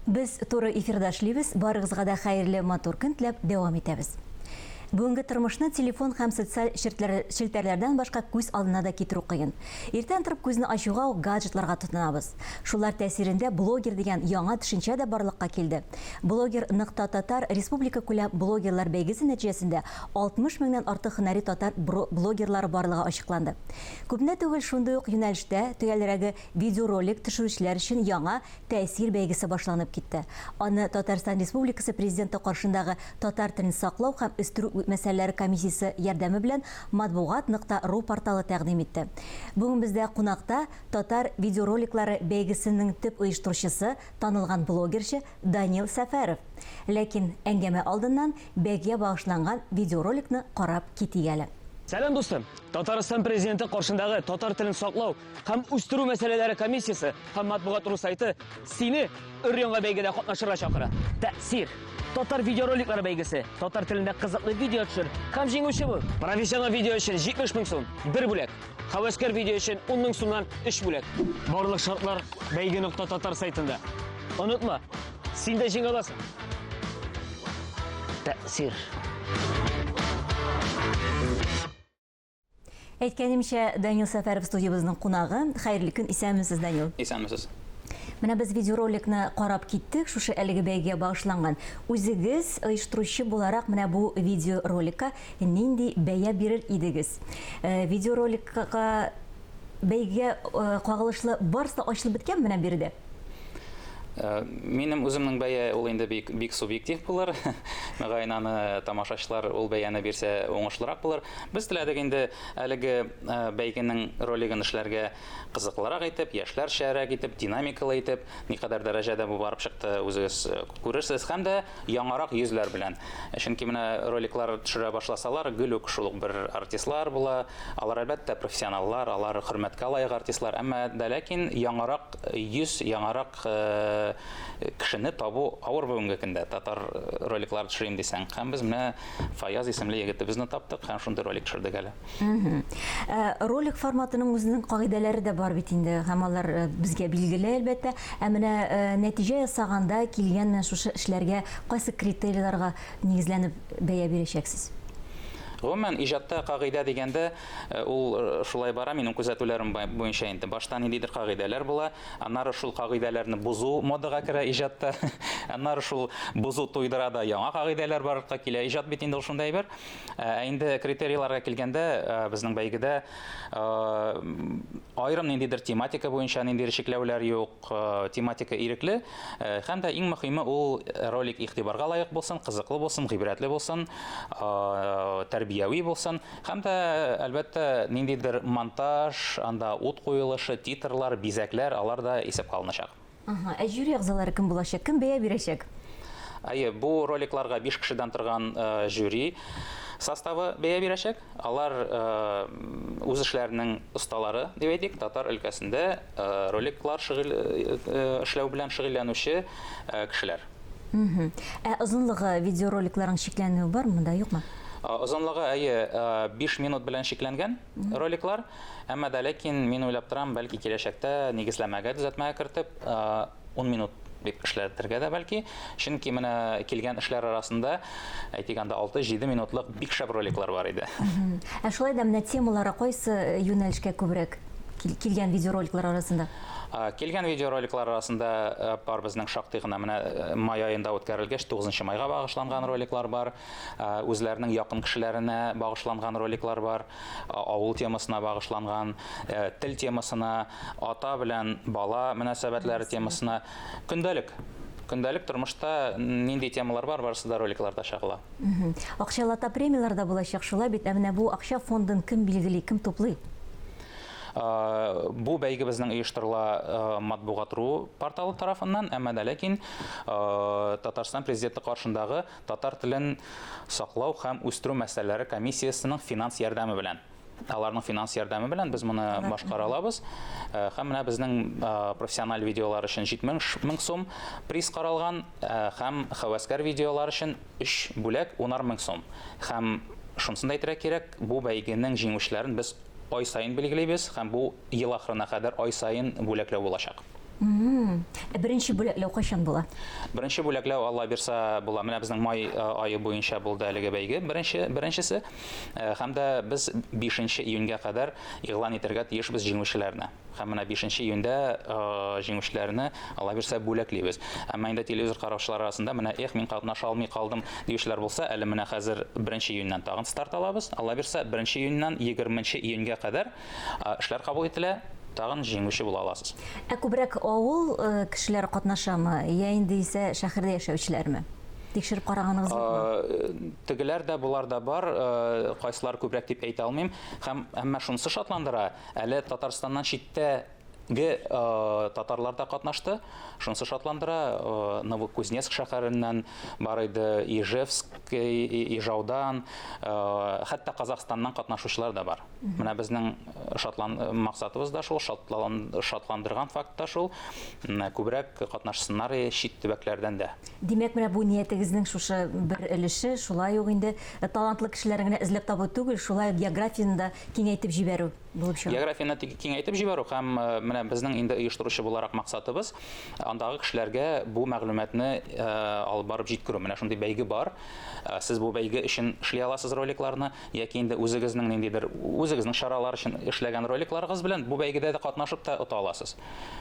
Без туры эфирда эшлибез, барыгызга да хәерле матур көн теләп дәвам итәбез. Бүгенге тормышны телефон һәм социаль челтәрләрдән башка күз алдына да китерү кыен. Иртән торып күзне ачуга ук гаджетларга тотынабыз. Шулар тәэсирендә блогер дигән яңа төшенчә дә барлыкка килде. Блогер нокта татар республика күләм блогерлар бәйгесе нәтиҗәсендә 60 меңнән артык һөнәри татар блогерлары барлыгы ачыкланды. Күпне түгел шундый ук юнәлештә, төгәлрәге, видеоролик төшерүчеләр өчен яңа Тәэсир бәйгесе башланып китте. Аны Татарстан Республикасы Президенты каршындагы татар телен саклау һәм үстерү мәсьәләләре комиссиясе ярдәме белән Матбугат нокта ру порталы тәкъдим итте. Бүген бездә кунакта татар видеороликлары бәйгесенең төп оештыручысы, танылган блогерчы Данил Сәфәров. Ләкин әңгәмә алдыннан бәйгегә багышланган видеороликны карап китик әле. Сәлам, дустым! Татарстан Президенты каршындагы татар телен саклау һәм үстерү мәсьәләләре комиссиясе һәм матбугат ру сайты сине өр-яңа бәйгедә катнашырга чакыра. Тәэсир. Татар видеороликлары бәйгесе. Татар телендә кызыклы видео төшер һәм җиңүче бул. Профессионал видео өчен 70 мең сум, бер бүләк. Һәвәскәр видео өчен 10 мең сумнан 3 бүләк. Барлык шартлар бәйге нокта татар сайтында. Онытма, син дә җиңә аласың. Тәэсир. Әйткәнемчә, Данил Сәфәров студиябезнең кунагы. Хәерле көн, исәнмесез, Данил. Исәнмесез. Менә без видеороликны карап киттек, шушы әлеге бәйгегә багышланган. Үзегез оештыручы буларак менә бу видеороликка нинди бәя бирер идегез? Э, видеороликка бәйгегә э, кагылышлы барысы да ачылып беткән менә биредә? Э, минем үземнең бәя ул инде бик, бик субъектив булыр. Мөгаен аны тамашачылар ул бәяне бирсә уңышлырак булыр. Без теләдек инде әлеге э, бәйгенең ролигын эшләргә кызыклырак итеп, яшьләрчәрәк итеп, динамикалы итеп, никадәр дәрәҗәдә бу барып чыкты, үзегез э, күрерсез һәм дә яңарак йөзләр белән. Чөнки менә роликлар төшерә башласалар, гел үк шул ук бер артистлар була. Алар әлбәттә профессионаллар, алар хөрмәткә лаек артистлар, әмма дә ләкин яңарак йөз яңарак э, кешене табу авыр бүгенге көндә татар э, роликлар төшерим дисәң. Һәм без менә Фаяз исемле егетебезне таптык һәм шундый ролик төшердек әле. Э, ролик форматының үзенең кагыйдәләре дә бар бит инде һәм алар безгә билгеле әлбәттә. Ә менә нәтиҗә ясаганда килгән менә шушы эшләргә кайсы критерийларга нигезләнеп бәя бирәчәксез? Гомумән, иҗатта кагыйдә дигәндә, э, ул э, шулай бара, минем күзәтүләрем буенча инде. Башта ниндидер кагыйдәләр була, аннары шул кагыйдәләрне бозу модага керә иҗатта. Аннары шул бозу туйдыра да яңа кагыйдәләр барлыкка килә. Иҗат бит инде ул шундый әйбер. Э, ә инде критерийларга килгәндә, безнең бәйгедә аерым ниндидер тематика буенча ниндидер чикләүләр юк, тематика ирекле. Һәм дә иң мөһиме ул ролик игътибарга лаек булсын, кызыклы булсын, гыйбрәтле булсын, тәрбияви булсын. Һәм дә, әлбәттә, ниндидер монтаж, анда ут куелышы, титрлар, бизәкләр, алар да исәпкә алыначак. Ага, ә жюри әгъзалары кем булачак? Кем бәя бирәчәк? Әйе, бу роликларга 5 кешедән торган э, жюри составы бәя бирәчәк. Алар э, үз эшләренең осталары, дип әйтик, татар өлкәсендә э, роликлар шөгыль, эшләү белән шөгыльләнүче кешеләр. Ә озынлыгы видеороликларның чикләнүе бармы монда, юкмы? Озынлыгы, әйе, 5 минут белән чикләнгән роликлар. Әмма дә ләкин мин уйлап торам, бәлки киләчәктә нигезләмәгә төзәтмәгә кертеп, 10 минут дип эшләтергә дә бәлки. Чөнки менә килгән эшләр арасында, әйтик, анда 6-7 минутлык бик шәп роликлар бар иде. Ә шулай да менә темалары кайсы юнәлешкә күбрәк? Килгән видеороликлар арасында? Килгән видеороликлар арасында э, бар безнең шактый гына менә э, май аенда үткәрелгәч 9 майга багышланган роликлар бар, э, үзләренең якын кешеләренә багышланган роликлар бар, авыл темасына багышланган, тел темасына, ата белән бала мөнәсәбәтләре темасына. Көндәлек көндәлек тормышта нинди темалар бар, барысы да роликларда чагыла. Акчалата премияләр дә булачак, шулай бит? Ә менә бу акча фондын кем билгели, кем туплый? Бу бәйге безнең оештырыла Матбугат.ру порталы тарафыннан, әмма дә ләкин Татарстан Президенты каршындагы татар телен саклау һәм үстерү мәсьәләләре комиссиясенең финанс ярдәме белән. Аларның финанс ярдәме белән без моны башкара алабыз. Һәм менә безнең профессиональ видеолар өчен 70 мең сум приз каралган, һәм һәвәскәр видеолар өчен 3 бүләк 10 мең сум. Һәм шунысын да әйтергә кирәк, бу бәйгенең җиңүчеләрен без ай саен билгелибез һәм бу ел ахырына кадәр ай саен бүләкләү булачак. Ә беренче бүләкләү кайчан була? Беренче бүләкләү, Алла бирса, була. Менә безнең май ае буенча булды әлеге бәйге, беренче, беренчесе. Һәм дә без 5 июньгә кадәр игълан итәргә тиешбез җиңүчеләрне. Һәм менә 5 июньдә җиңүчеләрне, Алла бирса, бүләклибез. Әмма инде телевизор караучылар арасында менә эх, мин катнаша алмый калдым диючеләр булса, әле менә хәзер 1 июньнән тагын старт алабыз. Алла бирса, 1 июньнән 20 июньгә кадәр Эшләр кабул ителә, тагын җиңүче була аласыз. Ә күбрәк авыл кешеләре катнашамы, я инде исә шәһәрдә яшәүчеләрме? Тикшереп караганыгыз юкмы? Тегеләр дә, болар да бар, кайсылар күбрәк дип әйтә алмыйм. Һәм әмма шунысы шатландыра, әле Татарстаннан читтә ге татарлар да катнашты. Шунысы шатландыра, Новокузнецк шәһәреннән бар иде, Ижевск, Ижаудан, хәтта Казахстаннан катнашучылар да бар. Менә безнең шатлан максатыбыз да шул, шатлан шатландырган факт та шул. Күбрәк катнашсыннар чит төбәкләрдән дә. Димәк, менә бу ниятегезнең шушы бер өлеше шулай ук инде талантлы кешеләрне генә эзләп табу түгел, шулай ук географияне дә киңәйтеп җибәрү булып чыга. Географияне киңәйтеп җибәрү һәм менә безнең инде оештыручы буларак максатыбыз андагы кешеләргә бу мәгълүматны алып барып җиткерү. Менә шундый бәйге бар. Сез бу бәйге өчен эшли аласыз роликларны. Яки инде үзегезнең ниндидер үзегезнең чаралар өчен эшләгән роликларыгыз белән бу бәйгедә дә катнашып та ота аласыз.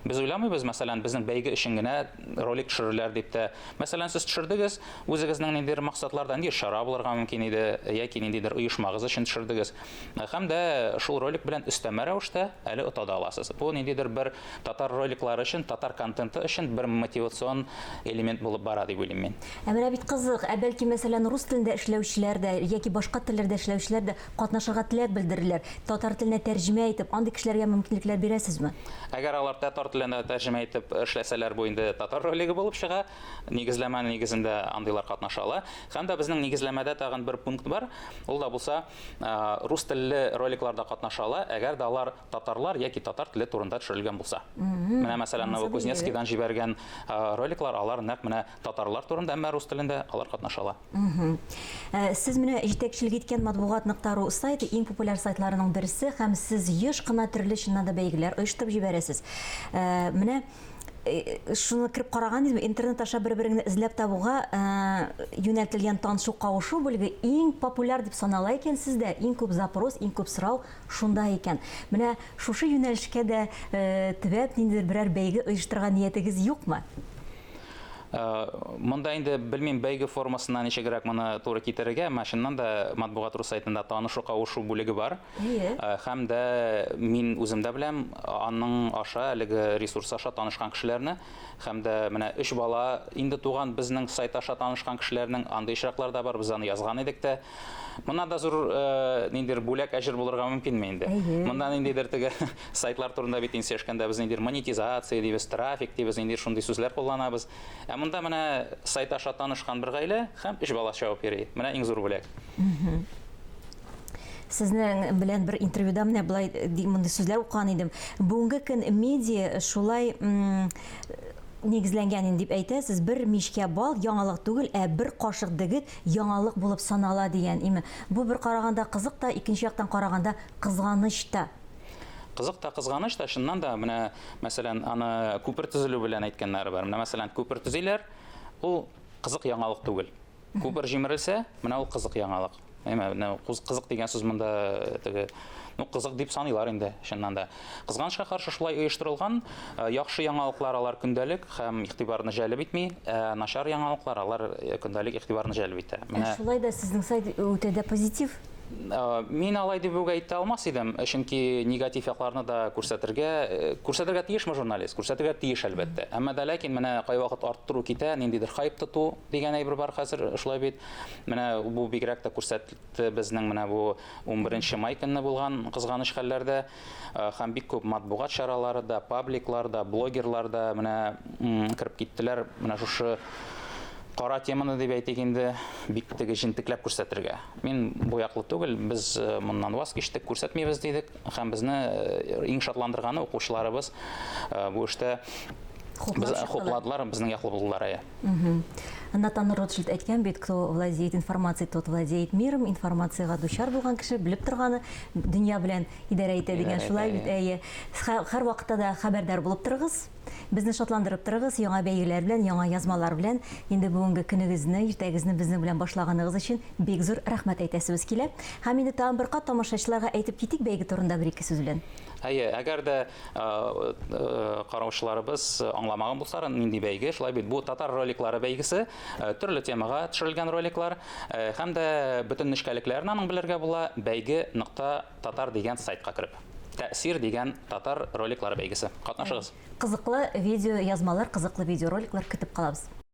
Без уйламыйбыз, мәсәлән, безнең бәйге өчен генә ролик төшерерләр дип тә. Мәсәлән, сез төшердегез, үзегезнең ниндидер максатларда, ниндидер чара булырга мөмкин иде, яки ниндидер оешмагыз өчен төшердегез. Һәм дә шул ролик белән өстәмә рәвештә әле ота да аласыз. Бу ниндидер бер татар роликлары өчен, татар контенты өчен бер мотивацион элемент булып бара дип уйлыйм мин. Ә менә бит кызык, ә бәлки, мәсәлән, рус телендә эшләүчеләр дә яки башка телләрдә эшләүчеләр дә катнашырга теләк белдерерләр, татар теленә тәрҗемә итеп, андый кешеләргә мөмкинлекләр бирәсезме? Әгәр алар татар теленә тәрҗемә итеп эшләсәләр, бу инде татар ролигы булып чыга. Нигезләмә нигезендә андыйлар катнаша ала. Һәм дә безнең нигезләмәдә тагын бер пункт бар. Ул да булса, рус телле роликлар да катнаша ала, әгәр дә алар татарлар яки татар теле турында төшерелгән булса. Менә, мәсәлән, Новокузнецкийдан җибәргән роликлар, алар нәкъ менә татарлар турында, әмма рус телендә алар катнаша ала. Сез менә җитәкчелек иткән матбугат нокта ру сайты иң популяр сайтларының берсе һәм сез еш кына төрле чыннан да бәйгеләр оештырып җибәрәсез. Менә шуны кереп караган идем, интернет аша бер-береңне эзләп табуга юнәлтелгән танышу-кавышу бүлеге иң популяр дип санала икән сездә, иң күп запрос, иң күп сорау шунда икән. Менә шушы юнәлешкә дә төбәп ниндидер берәр бәйге оештырырга ниятегез юкмы? Монда инде белмим, бәйге формасына ничегрәк моны туры китерергә, әмма чыннан да матбугат рус сайтында танышу-кавышу бүлеге бар. Әйе. Һәм дә мин үзем дә беләм, аның аша, әлеге ресурс аша танышкан кешеләрне. Һәм дә менә өч бала инде туган безнең сайт аша танышкан кешеләрнең, андый очраклар да бар, без аны язган идек тә. Моннан да зур ниндидер бүләк, әҗер булырга мөмкинме инде? Монда ниндидер теге сайтлар турында бит инде сөйләшкәндә без ниндидер монетизация дибез, трафик дибез, ниндидер шундый сүзләр кулланабыз. Ә монда менә сайт аша танышкан бер гаилә һәм өч бала чабып йөри. Менә иң зур бүләк. Сезнең белән бер интервьюда менә болай мондый сүзләр укыган идем. Бүгенге көн медиа шулай нигезләнгән инде дип әйтәсез, бер мичкә бал яңалык түгел, ә бер кашык дегет яңалык булып санала дигән име. Бу бер караганда кызык та, икенче яктан караганда кызганыч та. Кызык та, кызганыч та, чыннан да, менә, мәсәлән, аны күпер төзелү белән әйткәннәре бар. Менә, мәсәлән, күпер төзиләр, ул кызык яңалык түгел. Күпер җимерелсә, менә ул кызык яңалык. Әмма менә кызык дигән сүз монда э, теге, ну, кызык дип саныйлар инде, чыннан да. Кызганычка каршы шулай оештырылган, э, яхшы яңалыклар алар көндәлек һәм игътибарны җәлеп итми, ә начар яңалыклар алар э, көндәлек игътибарны җәлеп итә. Менә шулай да сезнең сайт үтә дә позитив. Мин алай дип үк әйтә алмас идем, чөнки негатив якларны да күрсәтергә, күрсәтергә тиешме журналист? Күрсәтергә тиеш, әлбәттә. Әмма дә ләкин менә кайвакыт арттыру китә, ниндидер хайп тоту дигән әйбер бар хәзер, шулай бит. Менә бу бигрәк тә күрсәтте безнең менә бу 11 май көнне булган кызганыч хәлләрдә. Һәм бик күп матбугат чаралары да, пабликлар да, блогерлар да менә кереп киттеләр. Менә шушы кара теманы дип әйтик инде, бик теге җентекләп күрсәтергә. Мин бу яклы түгел, без моннан ваз кичтек, күрсәтмибез дидек. Һәм безне иң шатландырганы укучыларыбыз бу эштә хупладылар, безнең яклы булдылар, әйе. Натан Ротшильд әйткән бит, кто владеет информацией, тот владеет миром. Информациягә дучар булган кеше белеп торганы дөнья белән идарә итә дигән, шулай бит, әйе. Һәрвакытта да хәбәрдар булып торыгыз. Безне шатландырып торыгыз яңа бәйгеләр белән, яңа язмалар белән. Инде бүгенге көнегезне, иртәгезне безнең белән башлаганыгыз өчен бик зур рәхмәт әйтәсебез килә. Һәм инде тагын бер кат тамашачыларга әйтеп китик бәйге турында бер-ике сүз белән. Әйе, әгәр дә караучыларыбыз аңламаган булсалар, нинди бәйге, шулай бит, бу татар роликлары бәйгесе, төрле темага төшерелгән роликлар, һәм дә бөтен нечкәлекләрен аның белергә була бәйге нокта татар дигән сайтка кереп. Тәэсир дигән татар роликлары бәйгесе. Катнашыгыз! Кызыклы видеоязмалар, кызыклы видеороликлар көтеп калабыз.